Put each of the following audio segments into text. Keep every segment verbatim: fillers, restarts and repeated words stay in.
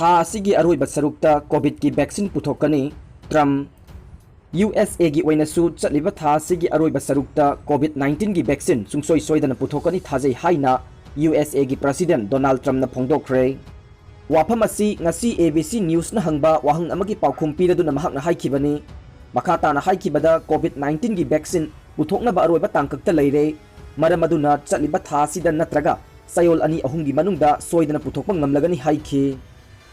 ꯊꯥ ꯑꯁꯤꯒꯤ ꯑꯔꯣꯏꯕ ꯁꯔꯨꯛꯇ ꯀꯣꯚꯤꯗꯀꯤ ꯚꯦꯛꯁꯤꯟ ꯄꯨꯊꯣꯛꯀꯅꯤ꯫ ꯇ꯭ꯔꯝꯞ, "ꯌꯨ ꯑꯦꯁ ꯑꯦꯒꯤ ꯑꯣꯏꯅꯁꯨ ꯆꯠꯂꯤꯕ ꯊꯥ ꯑꯁꯤꯒꯤ ꯑꯔꯣꯏꯕ ꯁꯔꯨꯛꯇ ꯀꯣꯚꯤꯗ ꯅꯥꯏꯟꯇꯤꯟꯒꯤ ꯚꯦꯛꯁꯤꯟ ꯁꯨꯡꯁꯣꯏ ꯁꯣꯏꯗꯅ ꯄꯨꯊꯣꯛꯀꯅꯤ ꯊꯥꯖꯩ" ꯍꯥꯏꯅ ꯌꯨ ꯑꯦꯁ ꯑꯦꯒꯤ ꯄ꯭ꯔꯁꯤꯗꯦꯟꯠ ꯗꯣꯅꯥꯜꯗ ꯇ꯭ꯔꯝꯞꯅ ꯐꯣꯡꯗꯣꯛꯈ꯭ꯔꯦ꯫ ꯋꯥꯐꯝ ꯑꯁꯤ ꯉꯁꯤ ꯑꯦ ꯕꯤ ꯁꯤ ꯅ꯭ꯌꯨꯁꯅ ꯍꯪꯕ ꯋꯥꯍꯪ ꯑꯃꯒꯤ ꯄꯥꯎꯈꯨꯝ ꯄꯤꯔꯗꯨꯅ ꯃꯍꯥꯛꯅ ꯍꯥꯏꯈꯤꯕꯅꯤ꯫ ꯃꯈꯥ ꯇꯥꯅ ꯍꯥꯏꯈꯤꯕꯗ, "ꯀꯣꯚꯤꯗ ꯅꯥꯏꯟꯇꯤꯟꯒꯤ ꯚꯦꯛꯁꯤꯟ ꯄꯨꯊꯣꯛꯅꯕ ꯑꯔꯣꯏꯕ ꯇꯥꯡꯀꯛꯇ ꯂꯩꯔꯦ꯫ ꯃꯔꯝ ꯑꯗꯨꯅ ꯆꯠꯂꯤꯕ ꯊꯥ ꯑꯁꯤꯗ ꯅꯠꯇ꯭ꯔꯒ ꯆꯌꯣꯜ ꯑꯅꯤ ꯑꯍꯨꯝꯒꯤ ꯃꯅꯨꯡꯗ ꯁꯣꯏꯗꯅ ꯄꯨꯊꯣꯛꯄ ꯉꯝꯂꯒꯅꯤ" ꯍꯥꯏꯈꯤ꯫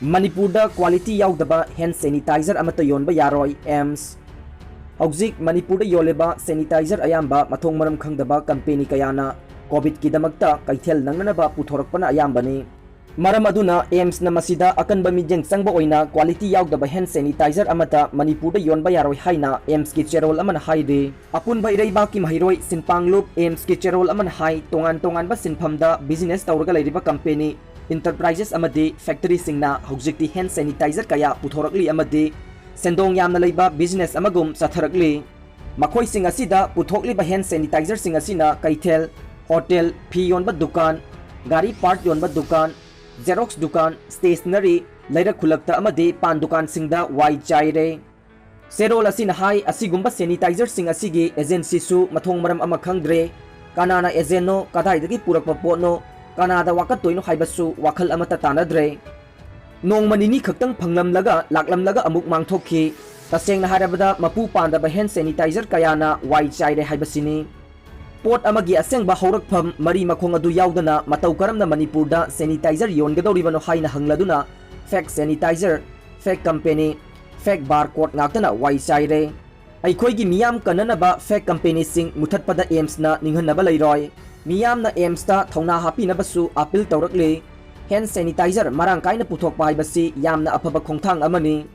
ꯃꯅꯤꯄꯨꯔꯗ ꯀ꯭ꯋꯥꯂꯤꯇꯤ ꯌꯥꯎꯗꯕ ꯍꯦꯟ ꯁꯦꯅꯤꯇꯥꯏꯖꯔ ꯑꯃꯠꯇ ꯌꯣꯟꯕ ꯌꯥꯔꯣꯏ, ꯑꯦꯝꯁ꯫ ꯍꯧꯖꯤꯛ ꯃꯅꯤꯄꯨꯔꯗ ꯌꯣꯜꯂꯤꯕ ꯁꯦꯅꯤꯇꯥꯏꯖꯔ ꯑꯌꯥꯝꯕ ꯃꯊꯣꯡ ꯃꯔꯝ ꯈꯪꯗꯕ ꯀꯝꯄꯦꯅꯤ ꯀꯌꯥꯅ ꯀꯣꯚꯤꯗꯀꯤꯗꯃꯛꯇ ꯀꯩꯊꯦꯜ ꯅꯪꯅꯅꯕ ꯄꯨꯊꯣꯔꯛꯄꯅ ꯑꯌꯥꯝꯕꯅꯤ꯫ ꯃꯔꯝ ꯑꯗꯨꯅ ꯑꯦꯝꯁꯅ ꯃꯁꯤꯗ ꯑꯀꯟꯕ ꯃꯤꯠꯌꯦꯡ ꯆꯪꯕ ꯑꯣꯏꯅ ꯀ꯭ꯋꯥꯂꯤꯇꯤ ꯌꯥꯎꯗꯕ ꯍꯦꯟ ꯁꯦꯅꯤꯇꯥꯏꯖꯔ ꯑꯃꯠꯇ ꯃꯅꯤꯄꯨꯔꯗ ꯌꯣꯟꯕ ꯌꯥꯔꯣꯏ ꯍꯥꯏꯅ ꯑꯦꯝꯁꯀꯤ ꯆꯦꯔꯣꯜ ꯑꯃꯅ ꯍꯥꯏꯔꯤ꯫ ꯑꯄꯨꯟꯕ ꯏꯔꯩꯕꯥꯛꯀꯤ ꯃꯍꯩꯔꯣꯏ ꯁꯤꯟꯄꯥꯡꯂꯨꯞ ꯑꯦꯝꯁꯀꯤ ꯆꯦꯔꯣꯜ ꯑꯃꯅ ꯍꯥꯏ, ꯇꯣꯉꯥꯟ ꯇꯣꯉꯥꯟꯕ ꯁꯤꯟꯐꯝꯗ ꯕꯤꯖꯤꯅꯦꯁ ꯇꯧꯔꯒ ꯂꯩꯔꯤꯕ ꯀꯝꯄꯦꯅꯤ, ꯏꯟꯇꯔꯄ꯭ꯔꯥꯏꯖꯦꯁ ꯑꯃꯗꯤ ꯐꯦꯛꯇꯔꯤꯁꯤꯡꯅ ꯍꯧꯖꯤꯛꯇꯤ ꯍꯦꯟ ꯁꯦꯅꯤꯇꯥꯏꯖꯔ ꯀꯌꯥ ꯄꯨꯊꯣꯔꯛꯂꯤ ꯑꯃꯗꯤ ꯁꯦꯟꯗꯣꯡ ꯌꯥꯝꯅ ꯂꯩꯕ ꯕꯤꯖꯤꯅꯦꯁ ꯑꯃꯒꯨꯝ ꯆꯠꯊꯔꯛꯂꯤ꯫ ꯃꯈꯣꯏꯁꯤꯡ ꯑꯁꯤꯗ ꯄꯨꯊꯣꯛꯂꯤꯕ ꯍꯦꯟ ꯁꯦꯅꯤꯇꯥꯏꯖꯔꯁꯤꯡ ꯑꯁꯤꯅ ꯀꯩꯊꯦꯜ, ꯍꯣꯇꯦꯜ, ꯐꯤ ꯌꯣꯟꯕ ꯗꯨꯀꯥꯟ, ꯒꯥꯔꯤ ꯄꯥꯔꯠ ꯌꯣꯟꯕ ꯗꯨꯀꯥꯟ, ꯖꯦꯔꯣꯛꯁ ꯗꯨꯀꯥꯟ, ꯁ꯭ꯇꯦꯁꯅꯔꯤ, ꯂꯩꯔꯛ ꯈꯨꯜꯂꯛꯇ ꯑꯃꯗꯤ ꯄꯥꯟ ꯗꯨꯀꯥꯟꯁꯤꯡꯗ ꯋꯥꯏ ꯆꯥꯏꯔꯦ꯫ ꯆꯦꯔꯣꯜ ꯑꯁꯤꯅ ꯍꯥꯏ, ꯑꯁꯤꯒꯨꯝꯕ ꯁꯦꯅꯤꯇꯥꯏꯖꯔꯁꯤꯡ ꯑꯁꯤꯒꯤ ꯑꯦꯖꯦꯟꯁꯤꯁꯨ ꯃꯊꯣꯡ ꯃꯔꯝ ꯑꯃ ꯈꯪꯗ꯭ꯔꯦ꯫ ꯀꯅꯥꯅ ꯑꯦꯖꯦꯟꯅꯣ, ꯀꯗꯥꯏꯗꯒꯤ ꯄꯨꯔꯛꯄ ꯄꯣꯠꯅꯣ, ꯀꯅꯥꯗ ꯋꯥꯀꯠꯇꯣꯏꯅꯣ ꯍꯥꯏꯕꯁꯨ ꯋꯥꯈꯜ ꯑꯃꯠꯇ ꯇꯥꯅꯗ꯭ꯔꯦ꯫ ꯅꯣꯡꯃ ꯅꯤꯅꯤ ꯈꯛꯇꯪ ꯐꯪꯂꯝꯂꯒ ꯂꯥꯛꯂꯝꯂꯒ ꯑꯃꯨꯛ ꯃꯥꯡꯊꯣꯛꯈꯤ꯫ ꯇꯁꯦꯡꯅ ꯍꯥꯏꯔꯕꯗ, ꯃꯄꯨ ꯄꯥꯟꯗꯕ ꯍꯦꯟ ꯁꯦꯅꯤꯇꯥꯏꯖꯔ ꯀꯌꯥꯅ ꯋꯥꯏ ꯆꯥꯏꯔꯦ ꯍꯥꯏꯕꯁꯤꯅꯤ꯫ ꯄꯣꯠ ꯑꯃꯒꯤ ꯑꯁꯦꯡꯕ ꯍꯧꯔꯛꯐꯝ, ꯃꯔꯤ ꯃꯈꯣꯡ ꯑꯗꯨ ꯌꯥꯎꯗꯅ ꯃꯇꯧ ꯀꯔꯝꯅ ꯃꯅꯤꯄꯨꯔꯗ ꯁꯦꯅꯤꯇꯥꯏꯖꯔ ꯌꯣꯟꯒꯗꯧꯔꯤꯕꯅꯣ ꯍꯥꯏꯅ ꯍꯪꯂꯗꯨꯅ, ꯐꯦꯛ ꯁꯦꯅꯤꯇꯥꯏꯖꯔ, ꯐꯦꯛ ꯀꯝꯄꯦꯅꯤ, ꯐꯦꯛ ꯕꯥꯔ ꯀꯣꯗ ꯉꯥꯛꯇꯅ ꯋꯥꯏ ꯆꯥꯏꯔꯦ꯫ ꯑꯩꯈꯣꯏꯒꯤ ꯃꯤꯌꯥꯝ ꯀꯟꯅꯅꯕ ꯐꯦꯛ ꯀꯝꯄꯦꯅꯤꯁꯤꯡ ꯃꯨꯊꯠꯄꯗ ꯑꯦꯝꯁꯅ ꯅꯤꯡꯍꯟꯅꯕ ꯂꯩꯔꯣꯏ꯫ ꯃꯤꯌꯥꯝꯅ ꯑꯦꯝꯁꯇ ꯊꯧꯅꯥ ꯍꯥꯞꯄꯤꯅꯕꯁꯨ ꯑꯥꯄꯤꯜ ꯇꯧꯔꯛꯂꯤ꯫ ꯍꯦꯟ ꯁꯦꯅꯤꯇꯥꯏꯖꯔ ꯃꯔꯥꯡ ꯀꯥꯏꯅ ꯄꯨꯊꯣꯛꯄ ꯍꯥꯏꯕꯁꯤ ꯌꯥꯝꯅ ꯑꯐꯕ ꯈꯣꯡꯊꯥꯡ ꯑꯃꯅꯤ꯫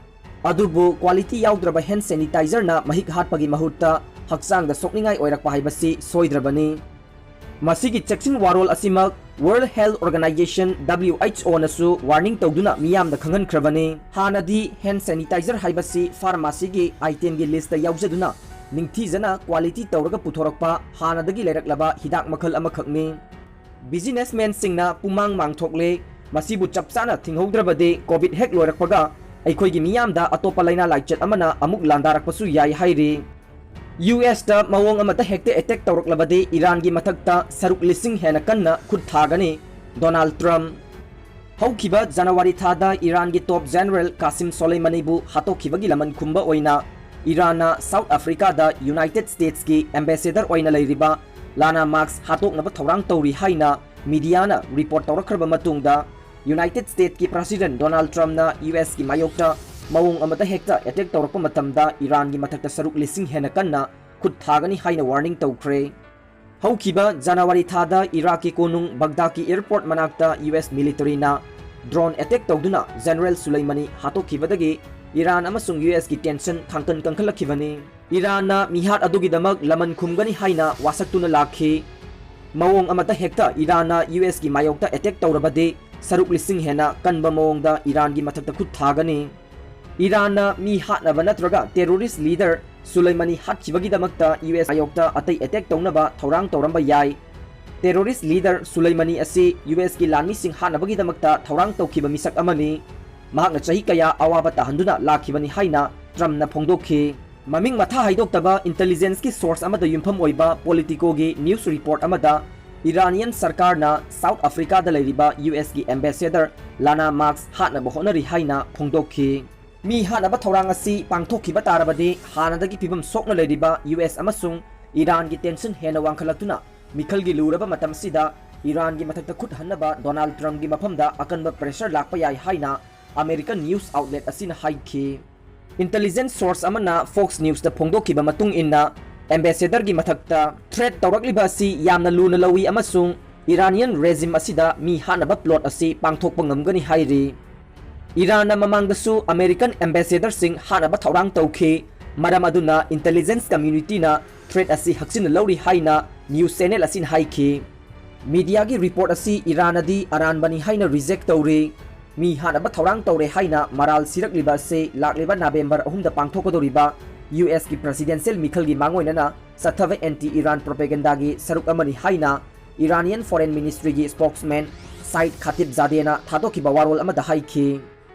ꯑꯗꯨꯕꯨ ꯀ꯭ꯋꯥꯂꯤꯇꯤ ꯌꯥꯎꯗ꯭ꯔꯕ ꯍꯦꯟ ꯁꯦꯅꯤꯇꯥꯏꯖꯔꯅ ꯃꯍꯤꯛ ꯍꯥꯠꯄꯒꯤ ꯃꯍꯨꯠꯇ ꯍꯛꯆꯥꯡꯗ ꯁꯣꯛꯅꯤꯡꯉꯥꯏ ꯑꯣꯏꯔꯛꯄ ꯍꯥꯏꯕꯁꯤ ꯁꯣꯏꯗ꯭ꯔꯕꯅꯤ꯫ ꯃꯁꯤꯒꯤ ꯆꯦꯛꯁꯤꯟ ꯋꯥꯔꯣꯜ ꯑꯁꯤꯃꯛ World Health Organization, W H O ꯅꯁꯨ ꯋꯥꯔꯅꯤꯡ ꯇꯧꯗꯨꯅ ꯃꯤꯌꯥꯝꯗ ꯈꯪꯍꯟꯈ꯭ꯔꯕꯅꯤ꯫ ꯍꯥꯟꯅꯗꯤ ꯍꯦꯟ ꯁꯦꯅꯤꯇꯥꯏꯖꯔ ꯍꯥꯏꯕꯁꯤ ꯐꯥꯔꯃꯥꯁꯤꯒꯤ ꯑꯥꯏꯇꯦꯝꯒꯤ ꯂꯤꯁꯇ ꯌꯥꯎꯖꯗꯨꯅ ꯅꯤꯡꯊꯤꯖꯅ ꯀ꯭ꯋꯥꯂꯤꯇꯤ ꯇꯧꯔꯒ ꯄꯨꯊꯣꯔꯛꯄ ꯍꯥꯟꯅꯗꯒꯤ ꯂꯩꯔꯛꯂꯕ ꯍꯤꯗꯥꯛ ꯃꯈꯜ ꯑꯃꯈꯛꯅꯤ꯫ ꯕꯤꯖꯤꯅꯦꯁꯃꯦꯟꯁꯤꯡꯅ ꯄꯨꯃꯥꯡ ꯃꯥꯡꯊꯣꯛꯂꯦ꯫ ꯃꯁꯤꯕꯨ ꯆꯞ ꯆꯥꯅ ꯊꯤꯡꯍꯧꯗ꯭ꯔꯕꯗꯤ ꯀꯣꯚꯤꯗ ꯍꯦꯛ ꯂꯣꯏꯔꯛꯄꯒ ꯑꯩꯈꯣꯏꯒꯤ ꯃꯤꯌꯥꯝꯗ ꯑꯇꯣꯞꯄ ꯂꯥꯏꯅꯥ ꯂꯥꯏꯆꯠ ꯑꯃꯅ ꯑꯃꯨꯛ ꯂꯥꯟꯗꯥꯔꯛꯄꯁꯨ ꯌꯥꯏ ꯍꯥꯏꯔꯤ꯫ ꯌꯨ ꯑꯦꯁꯇ ꯃꯑꯣꯡ ꯑꯃꯗ ꯍꯦꯛꯇ ꯑꯦꯇꯦꯛ ꯇꯧꯔꯛꯂꯕꯗꯤ ꯏꯔꯥꯟꯒꯤ ꯃꯊꯛꯇ ꯁꯔꯨꯛ ꯂꯤꯁꯤꯡ ꯍꯦꯟꯅ ꯀꯟꯅ ꯈꯨꯠ ꯊꯥꯒꯅꯤ꯫ ꯗꯣꯅꯥꯜꯗ ꯇ꯭ꯔꯝꯞ꯫ ꯍꯧꯈꯤꯕ ꯖꯅꯋꯥꯔꯤ ꯊꯥꯗ ꯏꯔꯥꯟꯒꯤ ꯇꯣꯞ ꯖꯦꯅꯔꯦꯜ ꯀꯥꯁꯤꯝ ꯁꯣꯂꯩꯃꯅꯤꯕꯨ ꯍꯥꯠꯇꯣꯛꯈꯤꯕꯒꯤ ꯂꯃꯟ ꯈꯨꯝꯕ ꯑꯣꯏꯅ ꯏꯔꯥꯟꯅ ꯁꯥꯎꯠ ꯑꯐ꯭ꯔꯤꯀꯥꯗ ꯌꯨꯅꯥꯏꯇꯦꯗ ꯁ꯭ꯇꯦꯠꯁꯀꯤ ꯑꯦꯝꯕꯦꯁꯦꯗꯔ ꯑꯣꯏꯅ ꯂꯩꯔꯤꯕ ꯂꯥꯅꯥ ꯃꯥꯛꯁ ꯍꯥꯠꯇꯣꯛꯅꯕ ꯊꯧꯔꯥꯡ ꯇꯧꯔꯤ ꯍꯥꯏꯅ ꯃꯤꯗꯤꯌꯥꯅ ꯔꯤꯄꯣꯔꯠ ꯇꯧꯔꯛꯈ꯭ꯔꯕ ꯃꯇꯨꯡꯗ, ꯌꯨꯅꯥꯏꯇꯦꯗ ꯁ꯭ꯇꯦꯠꯁꯀꯤ ꯄ꯭ꯔꯁꯤꯗꯦꯟꯠ ꯗꯣꯅꯥꯜꯗ ꯇ꯭ꯔꯝꯞꯅ ꯌꯨ ꯑꯦꯁꯀꯤ ꯃꯥꯌꯣꯛꯇ ꯃꯑꯣꯡ ꯑꯃꯗ ꯍꯦꯛꯇ ꯑꯦꯇꯦꯛ ꯇꯧꯔꯛꯄ ꯃꯇꯝꯗ ꯏꯔꯥꯟꯒꯤ ꯃꯊꯛꯇ ꯁꯔꯨꯛ ꯂꯤꯁꯤꯡ ꯍꯦꯟꯅ ꯀꯟꯅ ꯈꯨꯠ ꯊꯥꯒꯅꯤ ꯍꯥꯏꯅ ꯋꯥꯔꯅꯤꯡ ꯇꯧꯈ꯭ꯔꯦ꯫ ꯍꯧꯈꯤꯕ ꯖꯅꯋꯥꯔꯤ ꯊꯥꯗ ꯏꯔꯥꯛꯀꯤ ꯀꯣꯅꯨꯡ ꯕꯒꯗꯥꯗꯀꯤ ꯑꯦꯌꯔꯄꯣꯔꯠ ꯃꯅꯥꯛꯇ ꯌꯨ ꯑꯦꯁ ꯃꯤꯂꯤꯇꯔꯤꯅ ꯗ꯭ꯔꯣꯟ ꯑꯦꯇꯦꯛ ꯇꯧꯗꯨꯅ ꯖꯦꯅꯔꯦꯜ ꯁꯨꯂꯩꯃꯅꯤ ꯍꯥꯠꯇꯣꯛꯈꯤꯕꯗꯒꯤ ꯏꯔꯥꯟ ꯑꯃꯁꯨꯡ ꯌꯨ ꯑꯦꯁꯀꯤ ꯇꯦꯟꯁꯟ ꯈꯥꯡꯀꯟ ꯀꯟꯈꯠꯂꯛꯈꯤꯕꯅꯤ꯫ ꯏꯔꯥꯟꯅ ꯃꯤꯍꯥꯠ ꯑꯗꯨꯒꯤꯗꯃꯛ ꯂꯃꯟ ꯈꯨꯝꯒꯅꯤ ꯍꯥꯏꯅ ꯋꯥꯁꯛꯇꯨꯅ ꯂꯥꯛꯈꯤ꯫ ꯃꯑꯣꯡ ꯑꯃꯗ ꯍꯦꯛꯇ ꯏꯔꯥꯟꯅ ꯌꯨ ꯑꯦꯁꯀꯤ ꯃꯥꯌꯣꯛꯇ ꯑꯦꯇꯦꯛ ꯇꯧꯔꯕꯗꯤ ꯁꯔꯨꯛ ꯂꯤꯁꯤꯡ ꯍꯦꯟꯅ ꯀꯟꯕ ꯃꯑꯣꯡꯗ ꯏꯔꯥꯟꯒꯤ ꯃꯊꯛꯇ ꯈꯨꯠ ꯊꯥꯒꯅꯤ꯫ ꯏꯔꯥꯟꯅ ꯃꯤ ꯍꯥꯠꯅꯕ ꯅꯠꯇ꯭ꯔꯒ ꯇꯦꯔꯣꯔꯤꯁ ꯂꯤꯗꯔ ꯁꯨꯂꯩꯃꯅꯤ ꯍꯥꯠꯈꯤꯕꯒꯤꯗꯃꯛꯇ ꯌꯨ ꯑꯦꯁ ꯃꯥꯌꯣꯛꯇ ꯑꯇꯩ ꯑꯦꯇꯦꯛ ꯇꯧꯅꯕ ꯊꯧꯔꯥꯡ ꯇꯧꯔꯝꯕ ꯌꯥꯏ꯫ ꯇꯦꯔꯣꯔꯤꯁ ꯂꯤꯗꯔ ꯁꯨꯂꯩꯃꯅꯤ ꯑꯁꯤ ꯌꯨ ꯑꯦꯁꯀꯤ ꯂꯥꯟꯃꯤꯁꯤꯡ ꯍꯥꯠꯅꯕꯒꯤꯗꯃꯛꯇ ꯊꯧꯔꯥꯡ ꯇꯧꯈꯤꯕ ꯃꯤꯁꯛ ꯑꯃꯅꯤ꯫ ꯃꯍꯥꯛꯅ ꯆꯍꯤ ꯀꯌꯥ ꯑꯋꯥꯕ ꯇꯥꯍꯟꯗꯨꯅ ꯂꯥꯛꯈꯤꯕꯅꯤ ꯍꯥꯏꯅ ꯇ꯭ꯔꯝꯞꯅ ꯐꯣꯡꯗꯣꯛꯈꯤ꯫ ꯃꯃꯤꯡ ꯃꯊꯥ ꯍꯥꯏꯗꯣꯛꯇꯕ ꯏꯟꯇꯦꯂꯤꯖꯦꯟꯁꯀꯤ ꯁꯣꯔꯁ ꯑꯃꯗ ꯌꯨꯝꯐꯝ ꯑꯣꯏꯕ ꯄꯣꯂꯤꯇꯤꯀꯣꯒꯤ ꯅ꯭ꯌꯨꯁ ꯔꯤꯄꯣꯔꯠ ꯑꯃꯗ ꯏꯔꯥꯅꯤꯌꯟ ꯁꯔꯀꯥꯔꯅ ꯁꯥꯎꯠ ꯑꯐ꯭ꯔꯤꯀꯥꯗ ꯂꯩꯔꯤꯕ ꯌꯨ ꯑꯦꯁꯀꯤ ꯑꯦꯝꯕꯦꯁꯦꯗꯔ ꯂꯥꯅꯥ ꯃꯥꯛꯁ ꯍꯥꯠꯅꯕ ꯍꯣꯠꯅꯔꯤ ꯍꯥꯏꯅ ꯐꯣꯡꯗꯣꯛꯈꯤ꯫ ꯃꯤ ꯍꯥꯠꯅꯕ ꯊꯧꯔꯥꯡ ꯑꯁꯤ ꯄꯥꯡꯊꯣꯛꯈꯤꯕ ꯇꯥꯔꯕꯗꯤ ꯍꯥꯟꯅꯗꯒꯤ ꯐꯤꯕꯝ ꯁꯣꯛꯅ ꯂꯩꯔꯤꯕ ꯌꯨ ꯑꯦꯁ ꯑꯃꯁꯨꯡ ꯏꯔꯥꯟꯒꯤ ꯇꯦꯟꯁꯟ ꯍꯦꯟꯅ ꯋꯥꯡꯈꯠꯂꯛꯇꯨꯅ ꯃꯤꯈꯜꯒꯤ ꯂꯨꯔꯕ ꯃꯇꯝ ꯑꯁꯤꯗ ꯏꯔꯥꯟꯒꯤ ꯃꯊꯛꯇ ꯈꯨꯠ ꯍꯟꯅꯕ ꯗꯣꯅꯥꯜꯗ ꯇ꯭ꯔꯝꯞꯀꯤ ꯃꯐꯝꯗ ꯑꯀꯟꯕ ꯄ꯭ꯔꯦꯁꯔ ꯂꯥꯛꯄ ꯌꯥꯏ ꯍꯥꯏꯅ ꯑꯃꯦꯔꯤꯀꯟ ꯅ꯭ꯌꯨꯁ ꯑꯥꯎꯠꯂꯦꯠ ꯑꯁꯤꯅ ꯍꯥꯏꯈꯤ꯫ ꯏꯟꯇꯦꯂꯤꯖꯦꯟꯁ ꯁꯣꯔꯁ ꯑꯃꯅ ꯐꯣꯛꯁ ꯅ꯭ꯌꯨꯁꯇ ꯐꯣꯡꯗꯣꯛꯈꯤꯕ ꯃꯇꯨꯡ ꯏꯟꯅ, ꯑꯦꯝꯕꯦꯁꯦꯗꯔꯒꯤ ꯃꯊꯛꯇ ꯊ꯭ꯔꯦꯠ ꯇꯧꯔꯛꯂꯤꯕ ꯑꯁꯤ ꯌꯥꯝꯅ ꯂꯨꯅ ꯂꯧꯏ ꯑꯃꯁꯨꯡ ꯏꯔꯥꯅꯤꯌꯟ ꯔꯦꯖꯤꯝ ꯑꯁꯤꯗ ꯃꯤ ꯍꯥꯠꯅꯕ ꯄ꯭ꯂꯣꯠ ꯑꯁꯤ ꯄꯥꯡꯊꯣꯛꯄ ꯉꯝꯒꯅꯤ ꯍꯥꯏꯔꯤ꯫ ꯏꯔꯥꯟꯅ ꯃꯃꯥꯡꯗꯁꯨ ꯑꯃꯦꯔꯤꯀꯟ ꯑꯦꯝꯕꯦꯁꯦꯗꯔꯁꯤꯡ ꯍꯥꯠꯅꯕ ꯊꯧꯔꯥꯡ ꯇꯧꯈꯤ, ꯃꯔꯝ ꯑꯗꯨꯅ ꯏꯟꯇꯦꯂꯤꯖꯦꯟꯁ ꯀꯝꯃ꯭ꯌꯨꯅꯤꯇꯤꯅ ꯊ꯭ꯔꯦꯠ ꯑꯁꯤ ꯍꯛꯆꯤꯟꯅ ꯂꯧꯔꯤ ꯍꯥꯏꯅ ꯅ꯭ꯌꯨꯁ ꯆꯦꯅꯦꯜ ꯑꯁꯤꯅ ꯍꯥꯏꯈꯤ꯫ ꯃꯤꯗꯤꯌꯥꯒꯤ ꯔꯤꯄꯣꯔꯠ ꯑꯁꯤ ꯏꯔꯥꯟꯅꯗꯤ ꯑꯔꯥꯟꯕꯅꯤ ꯍꯥꯏꯅ ꯔꯤꯖꯦꯛ ꯇꯧꯔꯤ꯫ ꯃꯤ ꯍꯥꯠꯅꯕ ꯊꯧꯔꯥꯡ ꯇꯧꯔꯦ ꯍꯥꯏꯅ ꯃꯔꯥꯜ ꯁꯤꯔꯛꯂꯤꯕ ꯑꯁꯤ ꯂꯥꯛꯂꯤꯕ ꯅꯕꯦꯝꯕꯔ ꯑꯍꯨꯝꯗ ꯄꯥꯡꯊꯣꯛꯀꯗꯧꯔꯤꯕ ꯌꯨ ꯑꯦꯁꯀꯤ ꯄ꯭ꯔꯦꯁꯤꯗꯦꯟꯁꯤꯌꯦꯜ ꯃꯤꯈꯜꯒꯤ ꯃꯥꯡꯑꯣꯏꯅꯅ ꯆꯠꯊꯕ ꯑꯦꯟꯇꯤ ꯏꯔꯥꯟ ꯄ꯭ꯔꯣꯄꯦꯒꯦꯟꯗꯥꯒꯤ ꯁꯔꯨꯛ ꯑꯃꯅꯤ ꯍꯥꯏꯅ ꯏꯔꯥꯅꯤꯌꯟ ꯐꯣꯔꯦꯟ ꯃꯤꯅꯤꯁꯇ꯭ꯔꯤꯒꯤ ꯁ꯭ꯄꯣꯛꯁꯃꯦꯟ ꯁꯥꯏꯗ ꯈꯥꯇꯤꯕ ꯖꯥꯗꯦꯅ ꯊꯥꯗꯣꯛꯈꯤꯕ ꯋꯥꯔꯣꯜ ꯑꯃꯗ ꯍꯥꯏꯈꯤ꯫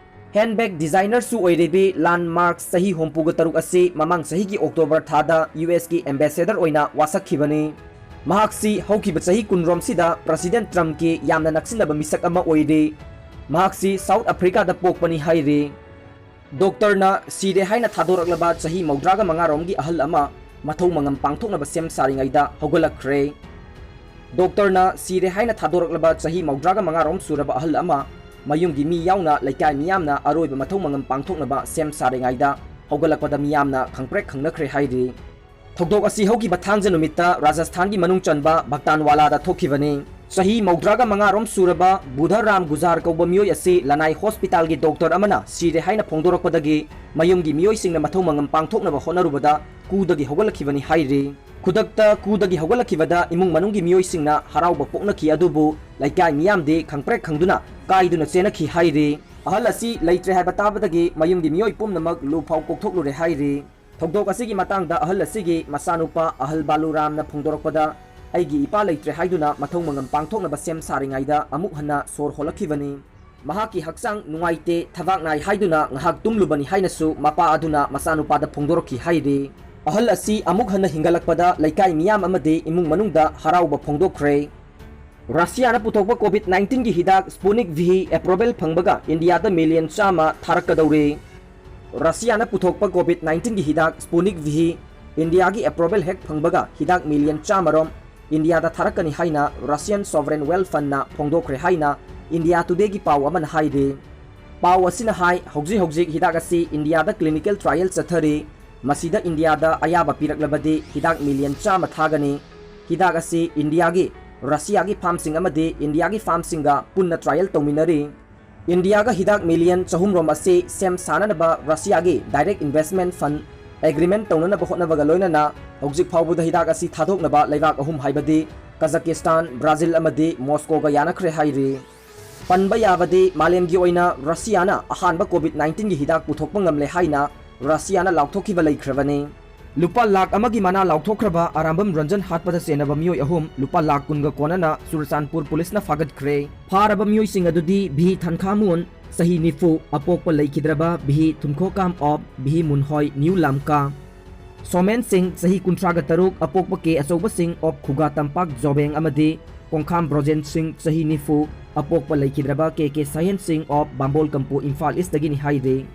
ꯍꯦꯟꯕꯦꯒ ꯗꯤꯖꯥꯏꯅꯔꯁꯨ ꯑꯣꯏꯔꯤꯕꯤ ꯂꯥꯟ ꯃꯥꯔꯛꯁ, ꯆꯍꯤ ꯍꯨꯝꯐꯨꯒ ꯇꯔꯨꯛ ꯑꯁꯤ ꯃꯃꯥꯡ ꯆꯍꯤꯒꯤ ꯑꯣꯛꯇꯣꯕꯔ ꯊꯥꯗ ꯌꯨ ꯑꯦꯁꯀꯤ ꯑꯦꯝꯕꯦꯁꯦꯗꯔ ꯑꯣꯏꯅ ꯋꯥꯁꯛꯈꯤꯕꯅꯤ꯫ ꯃꯍꯥꯛꯁꯤ ꯍꯧꯈꯤꯕ ꯆꯍꯤ ꯀꯨꯟꯔꯣꯝꯁꯤꯗ ꯄ꯭ꯔꯁꯤꯗꯦꯟꯠ ꯇ꯭ꯔꯝꯞꯀꯤ ꯌꯥꯝꯅ ꯅꯛꯁꯤꯟꯅꯕ ꯃꯤꯁꯛ ꯑꯃ ꯑꯣꯏꯔꯤ꯫ ꯃꯍꯥꯛꯁꯤ ꯁꯥꯎꯠ ꯑꯐ꯭ꯔꯤꯀꯥꯗ ꯄꯣꯛꯄꯅꯤ ꯍꯥꯏꯔꯤ꯫ ꯗꯣꯛꯇꯔꯅ ꯁꯤꯔꯦ ꯍꯥꯏꯅ ꯊꯥꯗꯣꯔꯛꯂꯕ ꯆꯍꯤ ꯃꯧꯗ꯭ꯔꯥꯒ ꯃꯉꯥꯔꯣꯝꯒꯤ ꯑꯍꯜ ꯑꯃ ꯃꯊꯧ ꯃꯉꯝ ꯄꯥꯡꯊꯣꯛꯅꯕ ꯁꯦꯝ ꯁꯥꯔꯤꯉꯩꯗ ꯍꯧꯒꯠꯂꯛꯈ꯭ꯔꯦ꯫ ꯗꯣꯛꯇꯔꯅ ꯁꯤꯔꯦ ꯍꯥꯏꯅ ꯊꯥꯗꯣꯔꯛꯂꯕ ꯆꯍꯤ ꯃꯧꯗ꯭ꯔꯥꯒ ꯃꯉꯥꯔꯣꯝ ꯁꯨꯔꯕ ꯑꯍꯜ ꯑꯃ ꯃꯌꯨꯝꯒꯤ ꯃꯤ ꯌꯥꯎꯅ ꯂꯩꯀꯥꯏ ꯃꯤꯌꯥꯝꯅ ꯑꯔꯣꯏꯕ ꯃꯊꯧ ꯃꯉꯝ ꯄꯥꯡꯊꯣꯛꯅꯕ ꯁꯦꯝ ꯁꯥꯔꯤꯉꯩꯗ ꯍꯧꯒꯠꯂꯛꯄꯗ ꯃꯤꯌꯥꯝꯅ ꯈꯪꯄ꯭ꯔꯦꯛ ꯈꯪꯅꯈ꯭ꯔꯦ ꯍꯥꯏꯔꯤ꯫ ꯊꯧꯗꯣꯛ ꯑꯁꯤ ꯍꯧꯈꯤꯕ ꯊꯥꯡꯖ ꯅꯨꯃꯤꯠꯇ ꯔꯥꯖꯁꯊꯥꯟꯒꯤ ꯃꯅꯨꯡ ꯆꯟꯕ ꯚꯛꯇꯥꯟꯋꯥꯂꯥꯗ ꯊꯣꯛꯈꯤꯕꯅꯤ꯫ ꯆꯍꯤ ꯃꯧꯗ꯭ꯔꯥꯒ ꯃꯉꯥꯔꯣꯝ ꯁꯨꯔꯕ ꯕꯨꯙ ꯔꯥꯝ ꯒꯨꯖꯥꯔ ꯀꯧꯕ ꯃꯤꯑꯣꯏ ꯑꯁꯤ ꯂꯅꯥꯏ ꯍꯣꯁꯄꯤꯇꯥꯜꯒꯤ ꯗꯣꯛꯇꯔ ꯑꯃꯅ ꯁꯤꯔꯦ ꯍꯥꯏꯅ ꯐꯣꯡꯗꯣꯔꯛꯄꯗꯒꯤ ꯃꯌꯨꯝꯒꯤ ꯃꯤꯑꯣꯏꯁꯤꯡꯅ ꯃꯊꯧ ꯃꯉꯝ ꯄꯥꯡꯊꯣꯛꯅꯕ ꯍꯣꯠꯅꯔꯨꯕꯗ ꯀꯨꯗꯒꯤ ꯍꯧꯒꯠꯂꯛꯈꯤꯕꯅꯤ ꯍꯥꯏꯔꯤ꯫ ꯈꯨꯗꯛꯇ ꯀꯨꯗꯒꯤ ꯍꯧꯒꯠꯂꯛꯈꯤꯕꯗ ꯏꯃꯨꯡ ꯃꯅꯨꯡꯒꯤ ꯃꯤꯑꯣꯏꯁꯤꯡꯅ ꯍꯔꯥꯎꯕ ꯄꯣꯛꯅꯈꯤ, ꯑꯗꯨꯕꯨ ꯂꯩꯀꯥꯏ ꯃꯤꯌꯥꯝꯗꯤ ꯈꯪꯄ꯭ꯔꯦꯛ ꯈꯪꯗꯨꯅ ꯀꯥꯏꯗꯨꯅ ꯆꯦꯟꯅꯈꯤ ꯍꯥꯏꯔꯤ꯫ ꯑꯍꯜ ꯑꯁꯤ ꯂꯩꯇ꯭ꯔꯦ ꯍꯥꯏꯕ ꯇꯥꯕꯗꯒꯤ ꯃꯌꯨꯝꯒꯤ ꯃꯤꯑꯣꯏ ꯄꯨꯝꯅꯃꯛ ꯂꯨ ꯐꯥꯎ ꯀꯣꯛꯊꯣꯛꯂꯨꯔꯦ ꯍꯥꯏꯔꯤ꯫ ꯊꯧꯗꯣꯛ ꯑꯁꯤꯒꯤ ꯃꯇꯥꯡꯗ ꯑꯍꯜ ꯑꯁꯤꯒꯤ ꯃꯆꯥꯅꯨꯄꯥ ꯑꯍꯜ ꯕꯥꯂꯨꯔꯥꯝꯅ ꯐꯣꯡꯗꯣꯔꯛꯄꯗ, "ꯑꯩꯒꯤ ꯏꯄꯥ ꯂꯩꯇ꯭ꯔꯦ ꯍꯥꯏꯗꯨꯅ ꯃꯊꯧ ꯃꯉꯝ ꯄꯥꯡꯊꯣꯛꯅꯕ ꯁꯦꯝ ꯁꯥꯔꯤꯉꯩꯗ ꯑꯃꯨꯛ ꯍꯟꯅ ꯁꯣꯔ ꯍꯣꯜꯂꯛꯈꯤꯕꯅꯤ꯫ ꯃꯍꯥꯛꯀꯤ ꯍꯛꯆꯥꯡ ꯅꯨꯡꯉꯥꯏꯇꯦ, ꯊꯕꯥꯛ ꯅꯥꯏ ꯍꯥꯏꯗꯨꯅ ꯉꯥꯏꯍꯥꯛ ꯇꯨꯝꯂꯨꯕꯅꯤ" ꯍꯥꯏꯅꯁꯨ ꯃꯄꯥ ꯑꯗꯨꯅ ꯃꯆꯥꯅꯨꯄꯥꯗ ꯐꯣꯡꯗꯣꯔꯛꯈꯤ ꯍꯥꯏꯔꯤ꯫ ꯑꯍꯜ ꯑꯁꯤ ꯑꯃꯨꯛ ꯍꯟꯅ ꯍꯤꯡꯒꯠꯂꯛꯄꯗ ꯂꯩꯀꯥꯏ ꯃꯤꯌꯥꯝ ꯑꯃꯗꯤ ꯏꯃꯨꯡ ꯃꯅꯨꯡꯗ ꯍꯔꯥꯎꯕ ꯐꯣꯡꯗꯣꯛꯈ꯭ꯔꯦ꯫ ꯔꯁꯤꯌꯥꯅ ꯄꯨꯊꯣꯛꯄ ꯀꯣꯚꯤꯗ ꯅꯥꯏꯟꯇꯤꯟꯒꯤ ꯍꯤꯗꯥꯛ ꯁ꯭ꯄꯨꯅꯤꯛ ꯚꯤ ꯑꯦꯄ꯭ꯔꯨꯚꯦꯜ ꯐꯪꯕꯒ ꯏꯟꯗꯤꯌꯥꯗ ꯃꯤꯂꯤꯌꯟ ꯆꯥꯝꯃ ꯊꯥꯔꯛꯀꯗꯧꯔꯦ꯫ ꯔꯁꯤꯌꯥꯅ ꯄꯨꯊꯣꯛꯄ ꯀꯣꯚꯤꯗ ꯅꯥꯏꯟꯇꯤꯟꯒꯤ ꯍꯤꯗꯥꯛ ꯁ꯭ꯄꯨꯅꯤꯛ ꯚꯤ ꯏꯟꯗꯤꯌꯥꯒꯤ ꯑꯦꯄ꯭ꯔꯨꯚꯦꯜ ꯍꯦꯛ ꯐꯪꯕꯒ ꯍꯤꯗꯥꯛ ꯃꯤꯂꯤꯌꯟ ꯆꯥꯝꯃꯔꯣꯝ ꯏꯟꯗꯤꯌꯥꯗ ꯊꯥꯔꯛꯀꯅꯤ ꯍꯥꯏꯅ ꯔꯁꯤꯌꯟ ꯁꯣꯚꯔꯦꯟ ꯋꯦꯜ ꯐꯟꯅ ꯐꯣꯡꯗꯣꯛꯈ꯭ꯔꯦ ꯍꯥꯏꯅ ꯏꯟꯗꯤꯌꯥ ꯇꯨꯗꯦꯒꯤ ꯄꯥꯎ ꯑꯃꯅ ꯍꯥꯏꯔꯤ꯫ ꯄꯥꯎ ꯑꯁꯤꯅ ꯍꯥꯏ, ꯍꯧꯖꯤꯛ ꯍꯧꯖꯤꯛ ꯍꯤꯗꯥꯛ ꯑꯁꯤ ꯏꯟꯗꯤꯌꯥꯗ ꯀ꯭ꯂꯤꯅꯤꯀꯦꯜ ꯇ꯭ꯔꯥꯏꯌꯦꯜ ꯆꯠꯊꯔꯤ꯫ ꯃꯁꯤꯗ ꯏꯟꯗꯤꯌꯥꯗ ꯑꯌꯥꯕ ꯄꯤꯔꯛꯂꯕꯗꯤ ꯍꯤꯗꯥꯛ ꯃꯤꯂꯤꯌꯟ ꯆꯥꯝꯃ ꯊꯥꯒꯅꯤ꯫ ꯍꯤꯗꯥꯛ ꯑꯁꯤ ꯏꯟꯗꯤꯌꯥꯒꯤ, ꯔꯁꯤꯌꯥꯒꯤ ꯐꯥꯔꯝꯁꯤꯡ ꯑꯃꯗꯤ ꯏꯟꯗꯤꯌꯥꯒꯤ ꯐꯥꯔꯝꯁꯤꯡꯒ ꯄꯨꯟꯅ ꯇ꯭ꯔꯥꯏꯌꯦꯜ ꯇꯧꯃꯤꯟꯅꯔꯤ꯫ ꯏꯟꯗꯤꯌꯥꯒ ꯍꯤꯗꯥꯛ ꯃꯤꯂꯤꯌꯟ ꯆꯍꯨꯝ ꯔꯣꯝ ꯑꯁꯤ ꯁꯦꯝ ꯁꯥꯅꯅꯕ ꯔꯁꯤꯌꯥꯒꯤ ꯗꯥꯏꯔꯦꯛ ꯏꯟꯚꯦꯁ꯭ꯠꯃꯦꯟꯠ ꯐꯟꯗ ꯑꯦꯒ꯭ꯔꯤꯃꯦꯟꯠ ꯇꯧꯅꯅꯕ ꯍꯣꯠꯅꯕꯒ ꯂꯣꯏꯅꯅ ꯍꯧꯖꯤꯛ ꯐꯥꯎꯕꯗ ꯍꯤꯗꯥꯛ ꯑꯁꯤ ꯊꯥꯗꯣꯛꯅꯕ ꯂꯩꯕꯥꯛ ꯑꯍꯨꯝ ꯍꯥꯏꯕꯗꯤ ꯀꯖꯥꯀꯤꯁꯇꯥꯟ, ꯕ꯭ꯔꯥꯖꯤꯜ ꯑꯃꯗꯤ ꯃꯣꯁꯀꯣꯒ ꯌꯥꯅꯈ꯭ꯔꯦ ꯍꯥꯏꯔꯤ꯫ ꯄꯟꯕ ꯌꯥꯕꯗꯤ ꯃꯥꯂꯦꯝꯒꯤ ꯑꯣꯏꯅ ꯔꯁꯤꯌꯥꯅ ꯑꯍꯥꯟꯕ ꯀꯣꯚꯤꯗ ꯅꯥꯏꯟꯇꯤꯟꯒꯤ ꯍꯤꯗꯥꯛ ꯄꯨꯊꯣꯛꯄ ꯉꯝꯂꯦ ꯍꯥꯏꯅ ꯔꯁꯤꯌꯥꯅ ꯂꯥꯎꯊꯣꯛꯈꯤꯕ ꯂꯩꯈ꯭ꯔꯕꯅꯤ꯫ ꯂꯨꯄꯥ ꯂꯥꯈ ꯑꯃꯒꯤ ꯃꯅꯥ ꯂꯥꯎꯊꯣꯛꯈ꯭ꯔꯕ ꯑꯔꯥꯝꯕꯝ ꯔꯟꯖꯟ ꯍꯥꯠꯄꯗ ꯆꯦꯟꯅꯕ ꯃꯤꯑꯣꯏ ꯑꯍꯨꯝ ꯂꯨꯄꯥ ꯂꯥꯈ ꯀꯨꯟꯒ ꯀꯣꯟꯅꯅ ꯆꯨꯔꯆꯥꯟꯄꯨꯔ ꯄꯨꯂꯤꯁꯅ ꯐꯥꯒꯠꯈ꯭ꯔꯦ꯫ ꯐꯥꯔꯕ ꯃꯤꯑꯣꯏꯁꯤꯡ ꯑꯗꯨꯗꯤ ꯚꯤ ꯊꯟꯈꯥꯃꯨꯟ, ꯆꯍꯤ ꯅꯤꯐꯨ, ꯑꯄꯣꯛꯄ ꯂꯩꯈꯤꯗ꯭ꯔꯕ ꯚꯤ ꯊꯨꯝꯈꯣꯀꯥꯝ ꯑꯣꯞ ꯚꯤ ꯃꯨꯟꯍꯣꯏ ꯅ꯭ꯌꯨ ꯂꯥꯝꯀꯥ, ꯁꯣꯃꯦꯟ ꯁꯤꯡ, ꯆꯍꯤ ꯀꯨꯟꯊ꯭ꯔꯥꯒ ꯇꯔꯨꯛ, ꯑꯄꯣꯛꯄ ꯀꯦ ꯑꯆꯧꯕ ꯁꯤꯡ ꯑꯣꯞ ꯈꯨꯒꯥ ꯇꯝꯄꯥꯛ ꯖꯣꯕꯦꯡ ꯑꯃꯗꯤ ꯀꯣꯡꯈꯥꯝ ꯕ꯭ꯔꯣꯖꯦꯟ ꯁꯤꯡ, ꯆꯍꯤ ꯅꯤꯐꯨ, ꯑꯄꯣꯛꯄ ꯂꯩꯈꯤꯗ꯭ꯔꯕ ꯀꯦ ꯀꯦ ꯁꯥꯍꯦꯟ ꯁꯤꯡ ꯑꯣꯞ ꯕꯥꯝꯕꯣꯜ ꯀꯝꯄꯨ ꯏꯝꯐꯥꯜ ꯏꯁꯇꯒꯤꯅꯤ ꯍꯥꯏꯔꯤ꯫